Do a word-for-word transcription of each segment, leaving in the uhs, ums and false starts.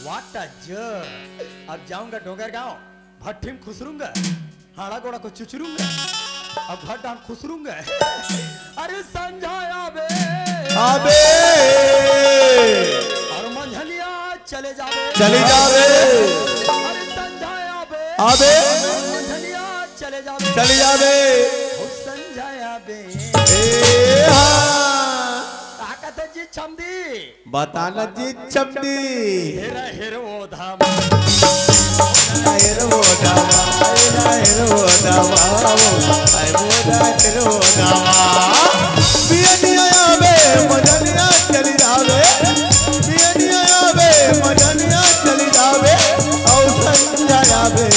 वाट जो, अब जाऊंगा डोंगरगांव, भट्ठी में खुसरूंगा, हाड़ा गोड़ा को चुचरूंगा, अब घर डाल खुसरूंगा। अरे संझा आबे, आबे। और मंझनिया चले जाबे, चले जाबे। अरे संझा आबे, आबे। मंझनिया चले जाबे, चले जाबे। ओ संझा आबे। ए हाँ। का कहते जी छमदी? बता न जी छमदी। हेरा हेर ओ धाम। हेर ओ धाम, हेरा हेर ओ धाम, ओ, आय मोरा हेर ओ धाम। बियनिया आबे, मंझनिया चली जाबे। बियनिया आबे, मंझनिया चली जाबे। औ संझा आबे।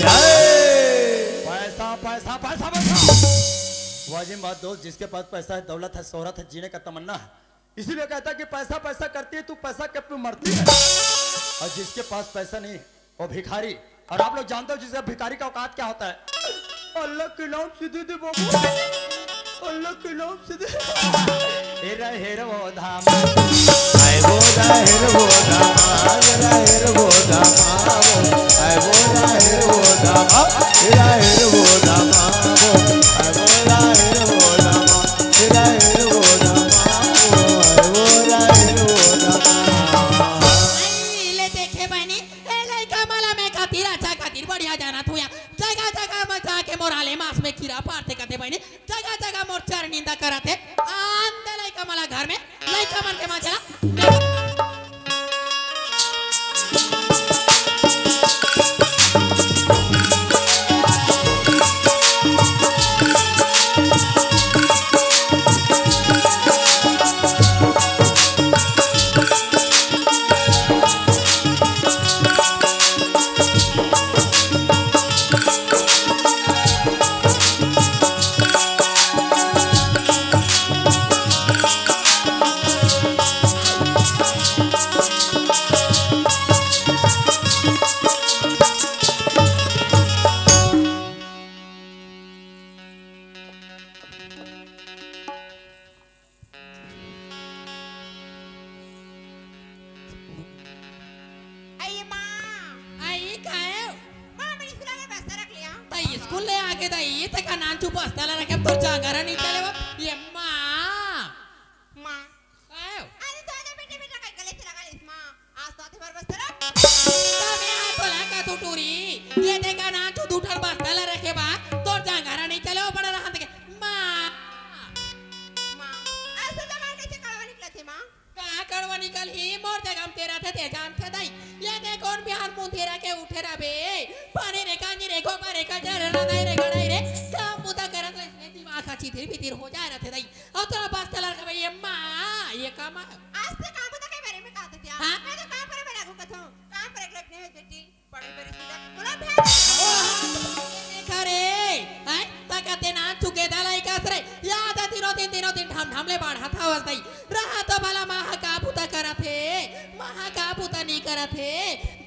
हाय। पैसा, पैसा, पैसा, पैसा। वाजिब बात दोस्त, जिसके पास पैसा है, दौलत है, शोहरत है, जीने का तमन्ना है, इसीलिए कहता है कि पैसा पैसा करती है तू, पैसा के पे मरती है। और जिसके पास पैसा नहीं, वो भिखारी। और आप लोग जानते हो जिसका भिखारी का औकात क्या होता है? अल्लाह के नाम से दे दे बाबू, अल्लाह के नाम से दे। हेरा हेर ओ धाम। आय बोला हेर ओ धाम, हेरा हेर ओ धाम, आय बोला हेर ओ धाम, हेरा हेर ओ धाम, आय बोला हेर ओ धाम। ले देखे बहिनी, ए लइका मन ला मैं खातिर अच्छा खातिर बढ़िया जानत हूँ। जगह जगह म जाके मोर आले मास में कीरा पारथे कथे बहिनी, जगह जगह मोर चर निंदा करत हे। आन दे लइका मन ला घर में, लइका मन के मजा ला। अई माँ। अई काहे? माँ, मैं स्कूल आगे बस्ता रख लिया। त स्कूल ले आगे त ये ते का नान चुप बस्ता ला रखे, तोर जांगर नहीं चले वो। ये माँ। माँ। काहे? अरे तो आजा बेटे, बेटा, कई गले से लगा ले इस माँ। आज तो आते बार बस्ता रख। तब यहाँ तो लगा तू टूरी। ये देखा ना, तू दू ठन बस्ता ला रखे बा, तोर जांगर नहीं चले वो बड़ा रहन दे। माँ। माँ। आज तो जमाने से कड़वा निकला थे माँ। कहाँ कड़वा निकलही? मोर जगह म ते रथे ते जानथे दाई। ये दे कोन बिहान मुंधेरा के उठे रबे? पानी रे, कांजी रे, गोबर रे, कचरा रे, रंधाई रे, गड़ाई रे, काम बुता करत ले, इसने दिमाग हा चितिर बितिर हो जाए रथे दाई। अउ तोला बस्ता ला रखबे, ये माँ, ये का माँ? आज ते काम बुता के बारे में कहा तो क्या? हाँ? मैं तो काम पर मेरा को कथो, काम पर एक लग नहीं बेटी। बड़ी बड़ी पूजा के गुलाब है। ओ, देख रे, हैं? तका ते नान चुके दा लइका सरे। याद आ दिनो दिन, दिनो दिन ढम ढम ले बाढ़त हवस दाई। रहा तो भला माँ हा का बुता करत हे, माँ हा का बुता नहीं करत हे।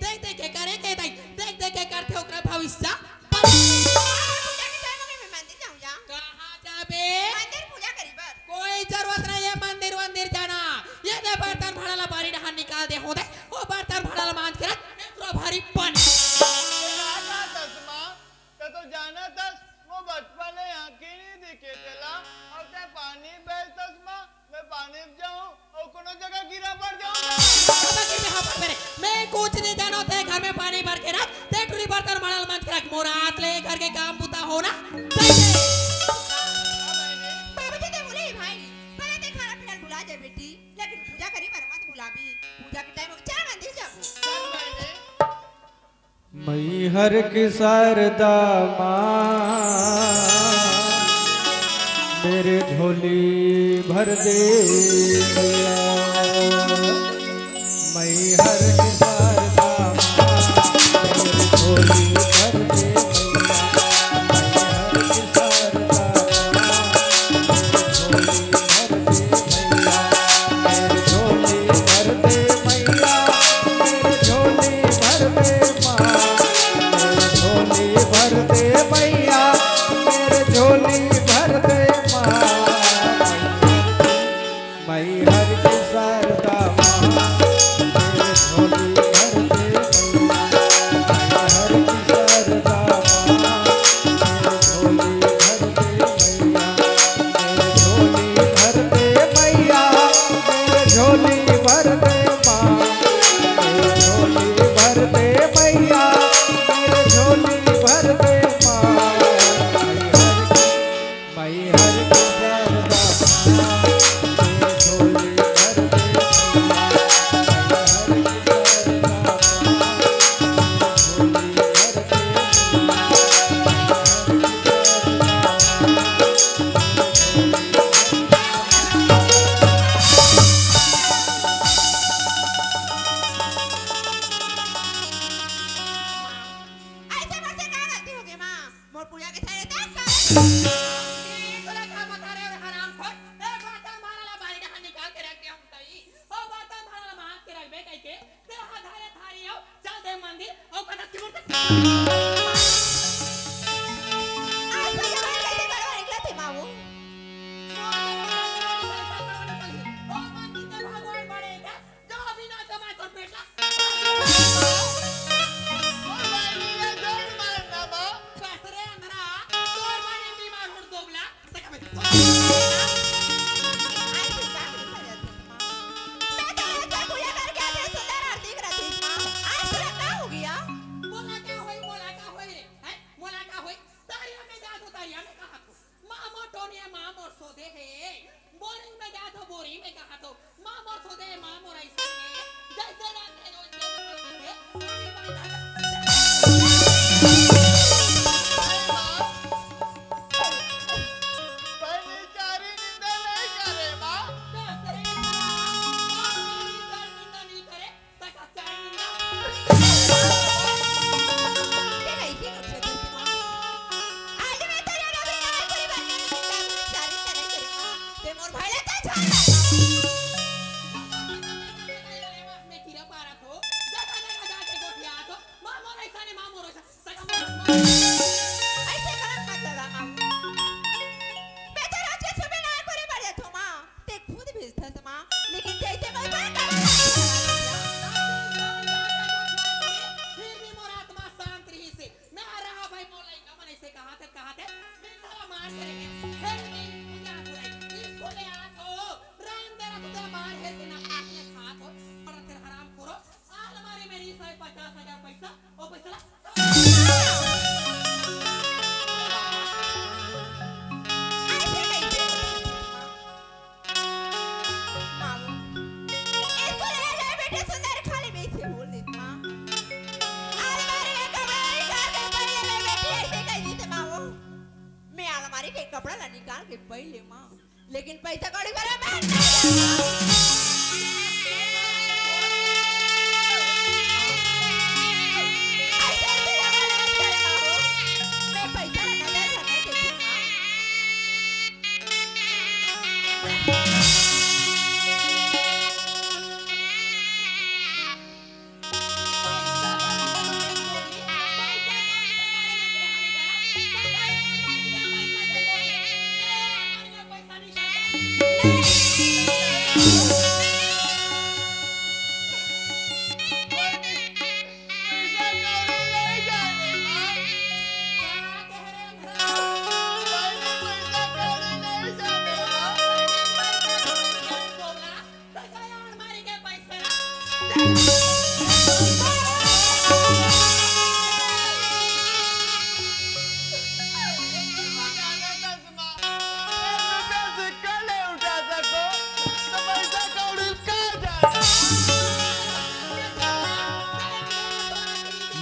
देख देख के करे के दाई, देख देख के करथे ओकरा भविष्य। पूजा के time में मैं मंदिर जाऊँ जा। कहाँ जाबे? मंदिर पूजा करी बर। कोई जरूरत नहीं है मंदिर वंदिर जाना। ये दे बर्तन भाड़ा ला बारी डहान निकाल दे हो दे। ओ बर्तन भाड़ा ला मांज के रख, एकरो भारी पानी। राजा चश्मा, ते तो जानत हस, वो बचपन ले आँखी नहीं दिखे तेला, अउ ते पानी बेच चश्मा, मैं पानी में जाऊँ, अउ कोनो जगह गिरा पड़ जाऊँ। बाबा के यहाँ पर मेरे, मैं कुछ नहीं जानो, ते घर में पानी भर के रख, ते टूरी बर्तन भाड़ा ला मांज के रख, मोर हाथ ले घर के काम बुता हो ना, चल दे। बाबूजी, ते बोले भाई, पहले ते खाना पीना भुला जाए बेटी। लेकिन पूजा करी बर मत भुलाबी। पूजा के time में चल मंदिर जाबो। मैहर के शारदा माँ, मेरे झोली भर दे। मैहर के शारदा माँ, मेरे झोली भर दे। मैहर के शारदा माँ, मेरे झोली अइसे मोर से का गलती होगे माँ? मोर पुड़िया के थैले देख कर। ए, तोला का बता रे, हरामखोर? ए, बर्तन भांड़ा ला बारी डहर निकाल के रख दे हूँ तई। ओ बर्तन भांड़ा ला मांज के रखबे कहिके, तेला हाथ धरे थारी हो, चल दे मंदिर, अउ कथा की मूर्ति। आज तो जमाई कैसे करवा निकला थे माँ वो? ओ मंदिर के भगवान बड़े का, जो बिना कमाए तोर पेट ला। ओ भाई, ये जोर मारना माँ। बस रे अंधरा, तोर बने बीमार होड़ दोबला। तका में। आई तू का करी कर जाती माँ? मैं तो रोज पूजा करके आते सुंदर आरती करती माँ। आज तेरा का हो गया? मोला का होई, मोला का होई रे? हैं? मोला का होई? तारिया में जा तो तारिया में कहा तो। माँ मोर टोनिया, माँ मोर सोदे हे। बोरिंग में जा तो बोरिंग में कहा तो। माँ मोर सोदे, माँ मोर ऐसे हे। जैसे रात है, वैसे दिन है। अरे माँ। पहले चारी निंदा नहीं करे, माँ। दस रे माँ, माँ, माँ, निंदा, निंदा नहीं करे। ते खुद भेजथस माँ, लेकिन तैं ते मोर बर काबर लागे हस? फिर भी मोर आत्मा शांत रहिस हे। मैं हर रहा भाई, मोर लइका मन अइसे कहाथे, कहाथे, मैं साला मार के रखे। फिर भी पूजा हो रही। इसको ले आ तो, राम दे रहा तो तेरा मार है, तेरा हाथ में खा तो, और तेरा हराम खोरो, अलमारी में नहीं सारे पचास हजार पैसा, ओ पैसा ला। ऐसे कैसे? मामू, इसको ले जाए बेटे, सुंदर खाली में से बोल दे माँ। अलमारी में कपड़ा निकाल के पहले मैं बेटी ऐसे कह दी थी मामू। मैं अलमारी के कपड़ा ला निकाल के पहले माँ, लेकिन पैसा कौड़ी करे मैं नहीं। ऐसे ऐसे लगा लगा कर मामू, मैं पैसा ला नजर भर नहीं देखी माँ।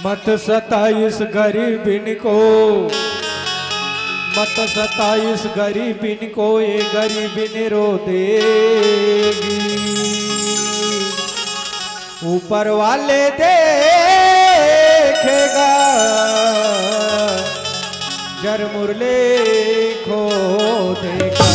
मत सताइस गरीबिन को, मत सताइस गरीबिन को, ये गरीबिन रो देगी। ऊपर वाले देखेगा, जर मुरली खो देगा।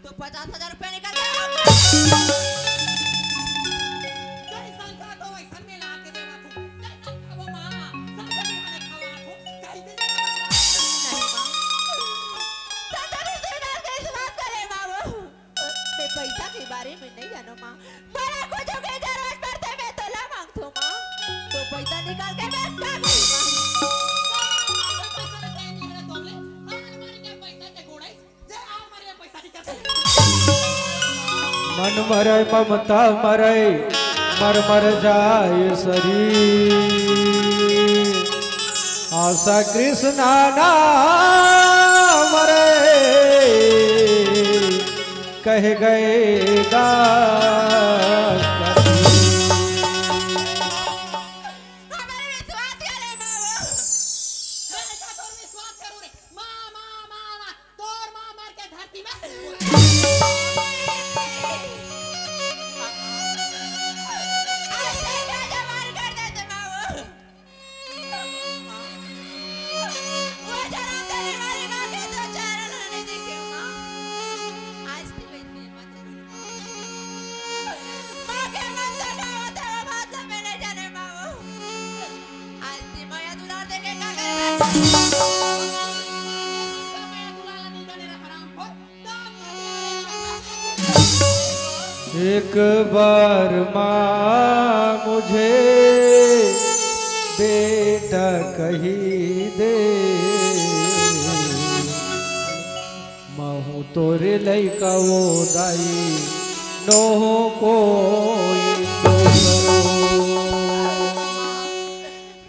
तो पचास हजार रुपया निकल के आओ। जैसन का तो वैसन मिला के देना तू। जैसन खाबो माँ, सब जने खाने खवा तू। कहीं से नहीं माँ। सब जने से बात करे माँ वो। मैं पैसा के बारे में नहीं जानो माँ। मोला कुछ के जरूरत पड़ते मैं तोला मांगथो माँ। तो पैसा निकाल के मैं का करूँ माँ? पैसा के गोड़ाई, जे आल मारे पैसा मन मरै ममता मरै, मर मर जाय शरीर। आशा कृष्णा ना मरै, कह गए दास कबीर। हमारे विश्वास करे बाबू। मैं ऐसा तोर विश्वास करूँ रे। माँ, माँ, माँ, माँ, तोर माँ मर के धरती में। ऐसे क्या जवान कर देते बाबू? वो जरा तेरी वाली माँ के तो चरण नहीं देखे माँ। आज ती मैं तेरी माँ तो बोलूँ। माँ के मन तो ना होता वो बात तो मैंने जाने माँ। आज ती माया दुलार देखे का करे। माया दुलार नहीं जाने रे हराम खोर। एक बार माँ मुझे बेटा कही दे, महूँ तोरे लइका वो दाई, नोहूँ कोई दूसरो।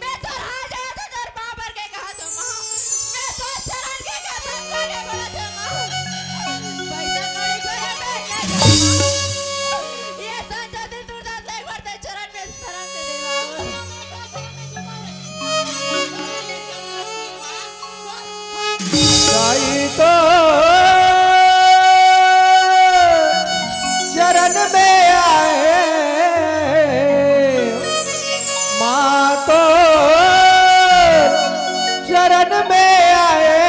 मैं तोर हाथ जोड़त हँव, तोर पाँव पर के कहत हँव माँ। मैं तोर चरण के कसम खा के बोलत हँव माँ। पैसा कौड़ी घरे में नहीं है माँ। ये संजोती तोर साथ ले एक बार ते चरण में शरण दे दे माँ। साईं तो चरण में आए, माँ तो चरण में आए,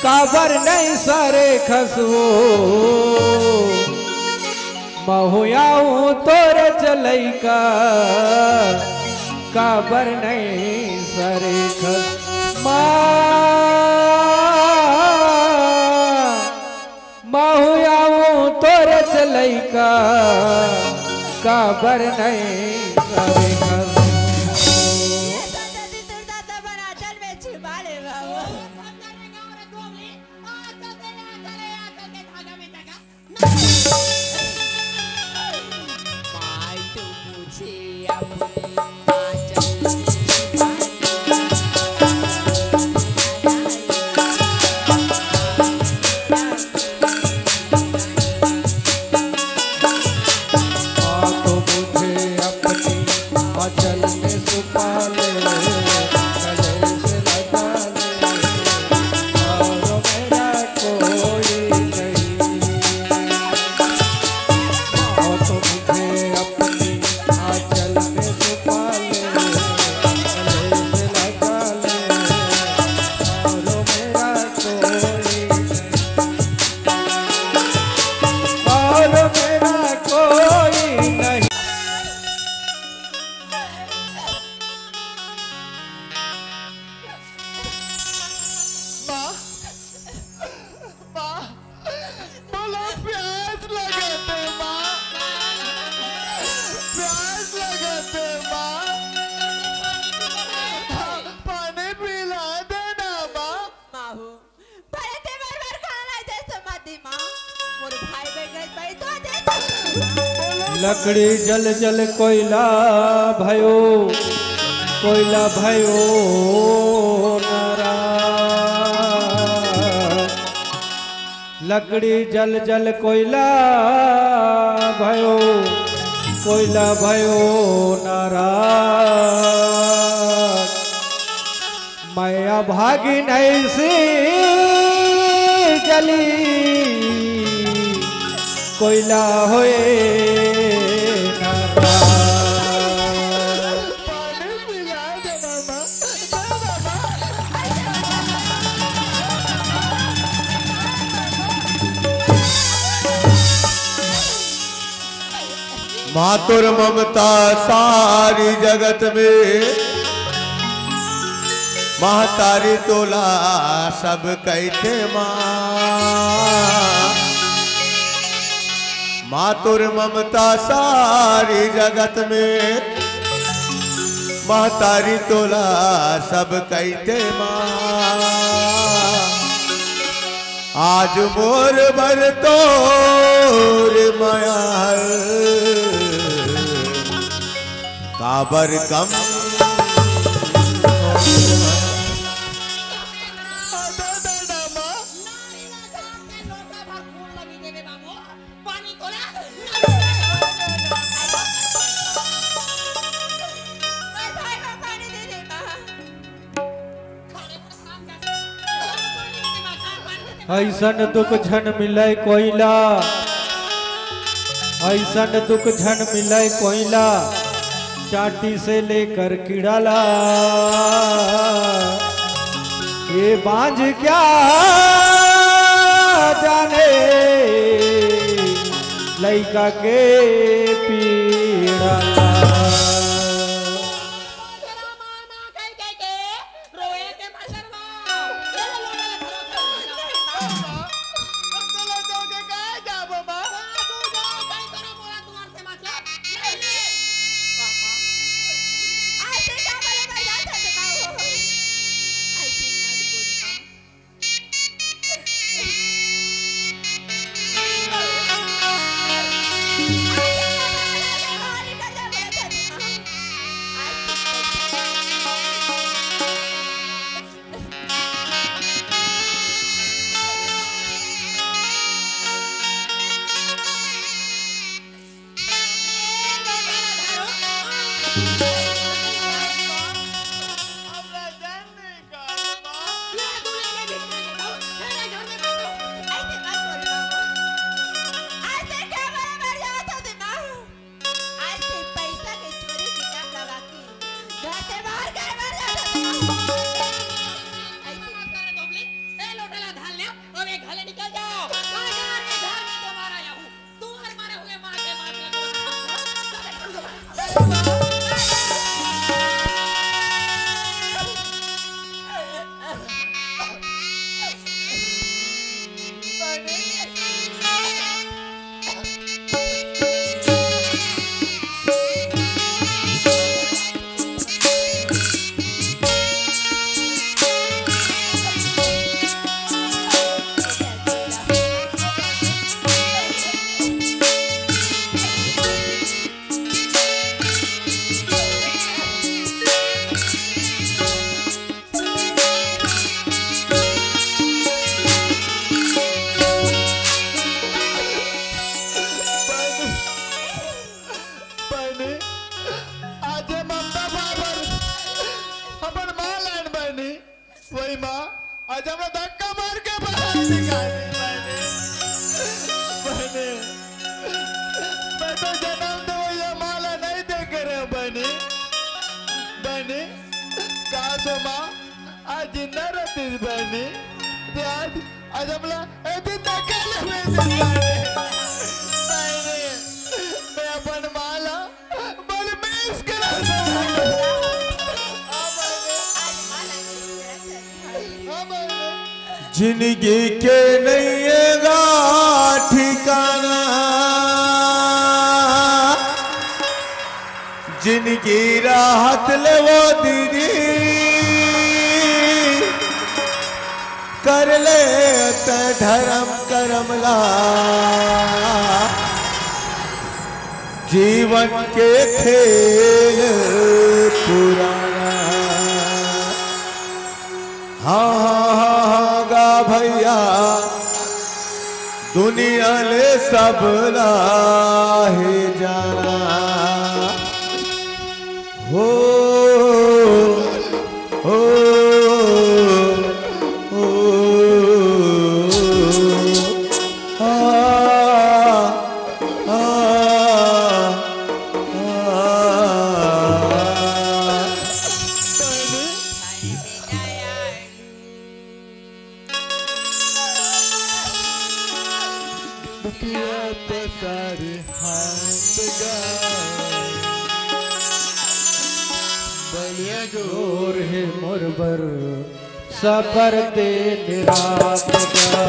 काबर नहीं सरेखस वो। महूँ आऊँ तोर लइका, काबर नहीं सरेखस माँ। महूँ आऊँ तोर लइका, काबर नहीं सरेखस। ये संजोती तोर दादा बना चल में छिपा ले बाबू। माई तो मुझे अपनी आंचल में छिपा ले। माँ तो मुझे अपनी आंचल में छुपा ले, गले से लगा ले, और मेरा कोई नहीं। माँ तो मुझे अपनी आंचल में छुपा ले, गले से लगा ले, और मेरा कोई नहीं। और मेरा कोई नहीं। माँ, माँ, मोला प्यास लगत हे, माँ। प्यास लगत हे, माँ। हाँ, पानी पिला देना, माँ। माँ हो, पर ते बर बर खाना नहीं दे समझ दे, माँ। मोर भाई बहन गए भाई तो दे दे। लकड़ी जल जल कोयला भयो, कोयला भयो नाराज। लकड़ी जल जल कोयला भयो, कोयला भयो नाराज। मैं अभागिन अइसे जली कोयला होए नाराज। माँ तोर ममता सारी जगत में, महतारी तोला सब कहिथे माँ। माँ तोर ममता सारी जगत में, महतारी तोला सब कहिथे माँ। आज मोर बर तोर मया हर, काबर कम। ऐसन दुख झन मिलय कोई ला, ऐसन दुख झन मिलय कोई ला, चांटी से लेकर कीड़ा ला। ये बांझ क्या जाने लइका के पीड़ा ला। बहनी, आज ममता बाबर अपन माँ लान बहनी, वही माँ आज हमरा धक्का मार के बाहर निकाल दी बहनी। बहनी, मैं तो जन्म तो ये माला नहीं देखे रहे बहनी। बहनी, काश हो माँ, आज जिंदा रहती बहनी, तो आज, आज हमला ए दिन देखे ले बहनी। बहनी, मैं अपन माला बड़ मिस करत हूँ। जिंदगी के नइये गा ठिकाना, जिंदगी राहत ले वो दीदी, कर ले तैं धरम करम ला। जीवन के खेल पुराना। हाँ, हाँ, हाँ, हाँ, गा भैया, दुनिया ले सब ला हे जाना। हो, हो, हो, आ, आ, आ। दुखिया पसार हाथ गा, बलिया जोर हे मोर बर, सबर दिन रात गा।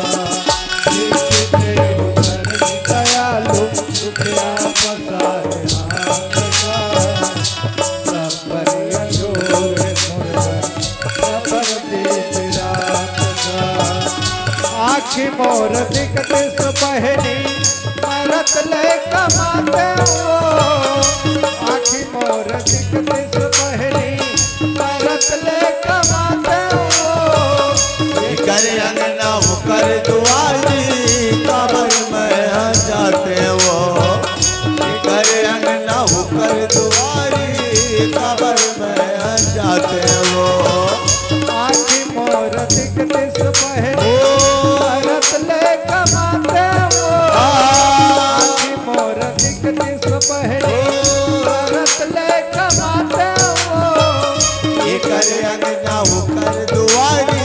एक तेरे घर दयालु, दुखिया पसार हाथ गा, सबर जोर हे मोर बर, सबर दिन रात गा। आँखी दिख दिस बहिनी, मरत ले कमाते वो। आँखी मोर दिख दिस बहिनी, मरत ले कमाते वो। एकर अंगना ओकर दुआरी, काबर मैं जाते वो। एकर अंगना ओकर दुआरी, काबर मैं जाते वो। आँखी मोर दिख दिस बहिनी, ओ। मरत ले कमाते वो। आ। आँखी मोर दिख दिस बहिनी, ओ। मरत ले कमाते वो। एकर अंगना ओकर दुआरी,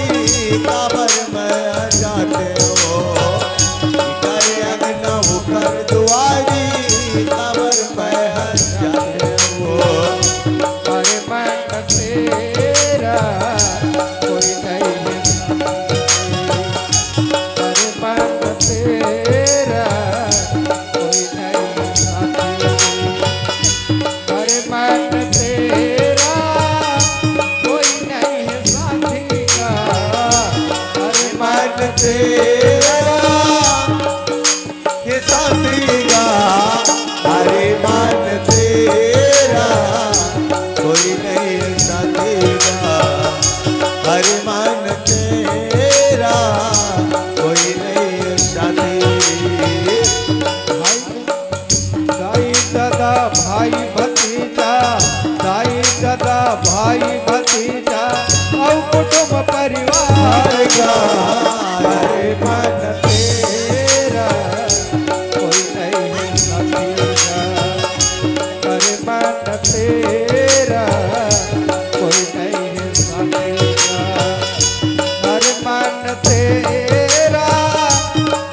काबर मैं जाते वो। एकर अंगना ओकर दुआरी, काबर मैं जाते वो। अरे मन तेरा कोई नहीं है साथी। अरे मन तेरा कोई नहीं है साथी। अरे मन तेरा कोई नहीं है साथी का। अरे मन तेरा ये साथी का, अरे मन तेरा कोई नहीं साथी का, अरे मन तेरा कोई नहीं साथी। भाई, दाई दादा भाई भतीजा, दाई दादा भाई भतीजा, अउ कुटुम परिवार का, अरे मन तेरा कोई नहीं है साथी का। अरे मन तेरा कोई नहीं है साथी का। अरे मन तेरा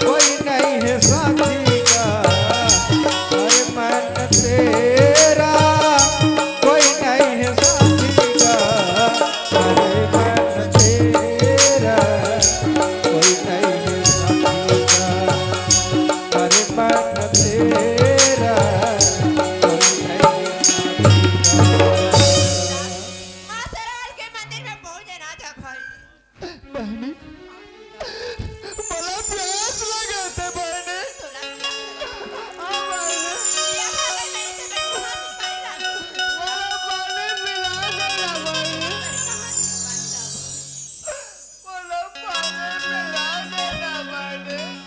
कोई नहीं है साथी का। अरे मन तेरा कोई नहीं है साथी का। अरे मन तेरा कोई नहीं है साथी का। अरे मन तेरा कोई नहीं है साथी का। माँ सरवाल के मंदिर में पहुंच जाना था भाई। बहनी, बड़ा प्यास लगे थे बहनी। हाँ बहनी। बड़ा पानी पिला देना बहनी। बड़ा पानी पिला देना बहनी।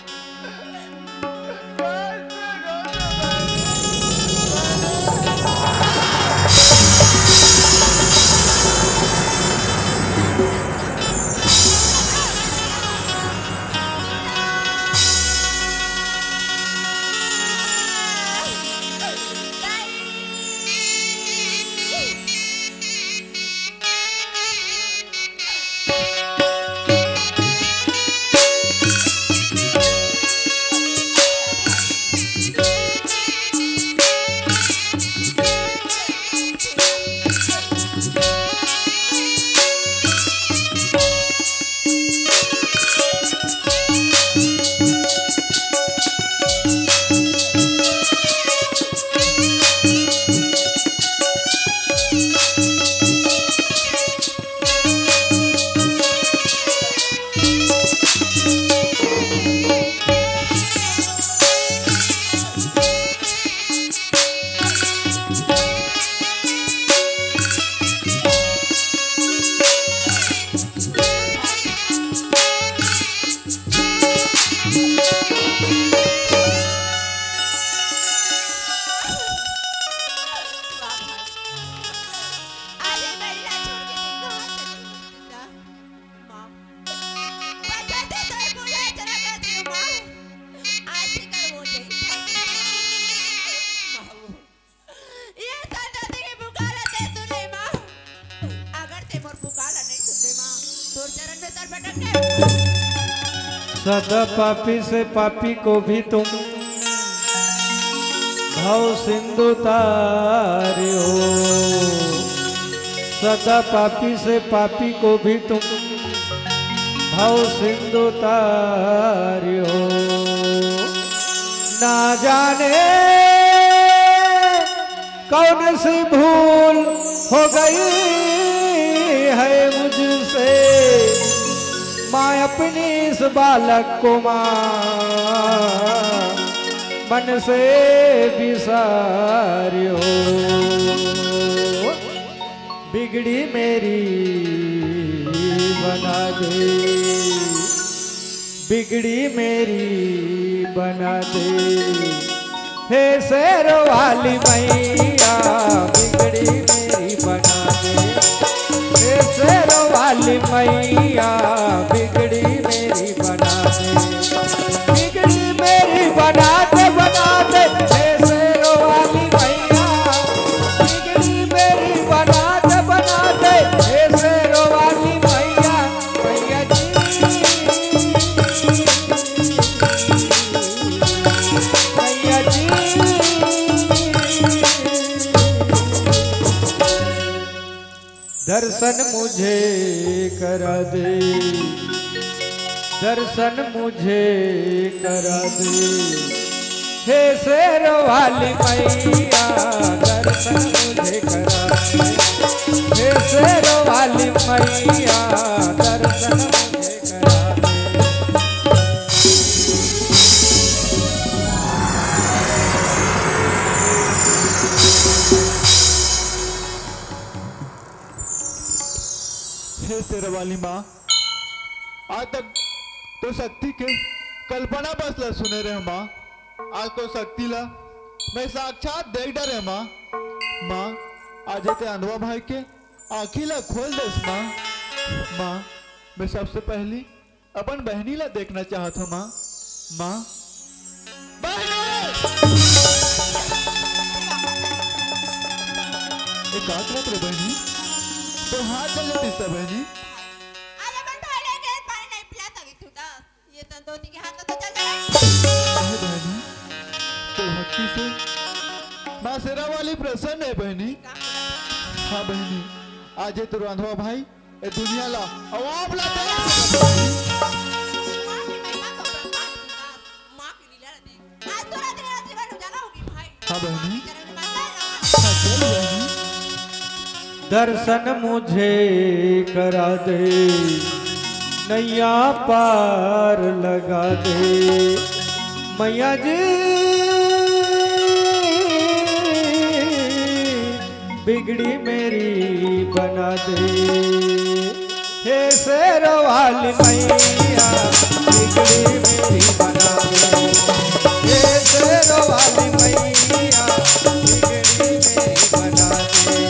ये संतति के पुकार ला तैं सुन ले माँ। अगर तैं मोर पुकार ला नहीं सुनबे माँ, तोर चरण में सर पटक दे। सदा पापी से पापी को भी तुम भव सिंधु तारे हो। सदा पापी से पापी को भी तुम भव सिंधु तारे हो। ना जाने कौन सी भूल हो गई है मुझसे, माँ, अपने इस बालक को माँ, मन से बिसारियो। बिगड़ी मेरी बना दे, बिगड़ी मेरी बना दे, हे शेर वाली मैया, बिगड़ी मेरी बना दे, हे शेर वाली मैया, बिगड़ी मेरी बना दे, बिगड़ी मेरी बना दे, बना दे, हे शेर वाली मैया, बिगड़ी मेरी बना दे, बना दे, हे शेर वाली मैया, मैया जी, मैया जी। दर्शन मुझे करा दे, दर्शन मुझे करा दे, हे शेर वाली मैया, दर्शन मुझे करा दे, हे शेर वाली मैया, दर्शन मुझे करा दे। हे शेर वाली माँ, आज तक तो शक्ति के कल्पना बस ला सुने रहे माँ, आज तो शक्ति ला मैं साक्षात देख डरे माँ। माँ, आज ते अंधवा भाई के आँखी ला खोल देस माँ। माँ, मैं सबसे पहली अपन बहनी ला देखना चाहत हूँ माँ। माँ, बहनी! ए, का करत रे बहनी? तो हाथ जल जतिस त बहनी। आज अपन भाई लेके पानी नहीं पिला सकी तू तो। ये तन दो के हाथ तो चल जाए। अरे बहनी, तो भक्ति से माँ शेरा वाली प्रसन्न है बहनी। हाँ बहनी, आज ये तो रांधवा भाई ए दुनिया ला अवाब ला दे। माँ की महिमा तो अपरंपार है। माँ की लीला ला देख। आज तो रात रात जीवन उजाला होगी भाई। हाँ बहनी। माँ के चरण में माता है। हाँ, चल बहनी। दर्शन मुझे करा दे, नैया पार लगा दे, मैया जी, बिगड़ी मेरी बना दे, हे शेर वाली मैया, बिगड़ी मेरी बना